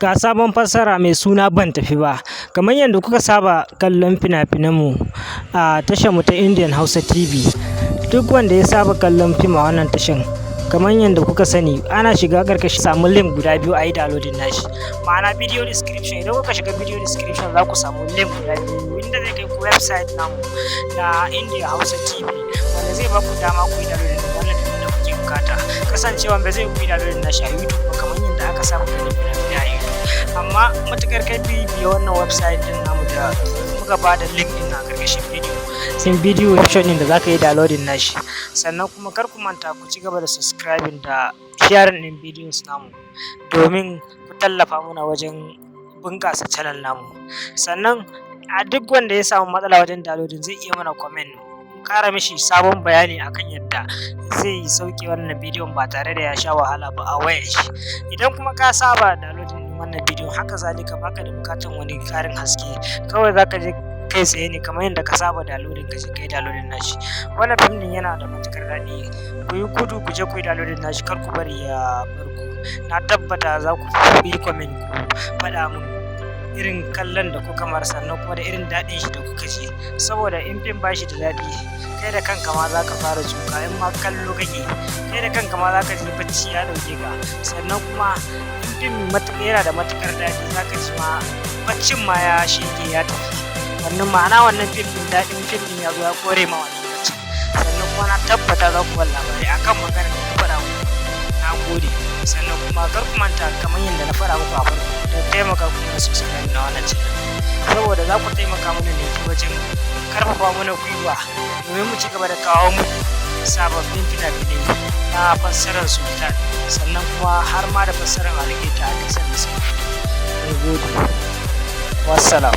Ga sabon fassara mai suna Ban Tafi Ba. Kamar yadda kuka saba kallon fina-finanmu a tashar mu ta Indian Hausa TV. Duk wanda ya saba kallon fim a wannan tashan, kamar yadda kuka sani, ana shiga karkashin samu link guda biyu a yi downloading nashi. Ma'ana video description, idan kuka shiga video description za ku samu link guda biyu inda zai kai ku website namu na India Hausa TV, wanda zai ba ku dama ku yi downloading wannan fim da kuke bukata. Kasancewa ba zai ku yi downloading nashi a YouTube ba kamar yadda aka saba ganin fina-finai a YouTube. Amma matukar kai bibiya wannan website din namu da muka ba da link din a karkashin video sin video description din da zaka yi downloading nashi. Sannan kuma kar ku manta ku ci gaba da subscribing da sharing din videos namu domin ku tallafa mana wajen bunƙasa channel namu. Sannan a duk wanda ya samu matsala wajen downloading zai iya mana comment, mu ƙara mishi sabon bayani akan yadda zai sauke wannan bidiyon ba tare da ya sha wahala ba a wayar shi. Idan kuma ka saba downloading din wannan bidiyon, haka zalika baka da buƙatar wani ƙarin haske, kawai zaka je kai tsaye ne kamar yadda ka saba downloading, ka je kai downloading nashi. Wannan fim din yana da matukar daɗi. Ku yi gudu ku je ku yi downloading nashi, kar ku bari ya bar ku. Na tabbata za ku yi comment ku faɗa min irin kallon da kuka mar, sannan kuma da irin daɗin shi da kuka ji, saboda in fim ba shi da daɗi, kai da kanka ma za ka fara juka. In ma kallo kake, kai da kanka ma za ka ji bacci ya ɗauke ka. Sannan kuma in fim yana da matuƙar daɗi, za ka ji ma baccin ma ya shige ya tafi. Wannan ma'ana wannan fim ɗin, daɗin fim ɗin ya zo ya kore ma wannan baccin. Sannan kuma na tabbata za ku bar labari akan maganar da na faɗa muku. Na gode. Sannan kuma kar ku manta, kamar yadda na faɗa muku a farko, da taimaka ku mana subscribe na wannan channel, saboda za ku taimaka mana ne wajen karfafa mana gwiwa domin mu ci gaba da kawo muku sababbin fina-finai na fassarar Sultan, sannan kuma har ma da fassarar Algaita a kasar da suka fito. Mun gode. Wassalam.